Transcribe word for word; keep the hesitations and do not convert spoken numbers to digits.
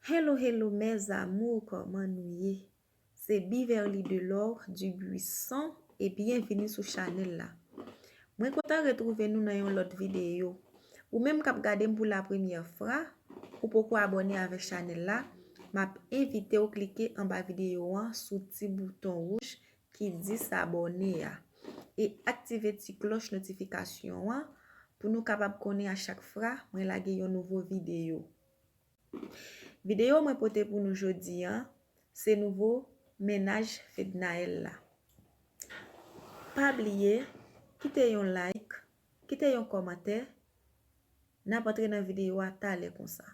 Hello, hello, mes amours, kòman nou ye? Se Beverly Delor Dubuisson e byenvini sou chanèl la. Mwen kontan retwouve nou nan yon lòt videyo. Ou menm k ap gade m pou la premyè fwa, ou poko abòne avèk chanèl la, m ap envite w klike anba videyo an sou ti bouton wouj ki di s'abonner a e aktive ti klòch notifikasyon an pou nou kapab konnen a chak fwa mwen lage yon nouvo videyo. Videyo mwen pote pou nou jodi an, se nouvo mennaj Fednaelle la. Pa bliye kite yon like, kite yon kòmantè, n ap antre nan videyo a talè konsa.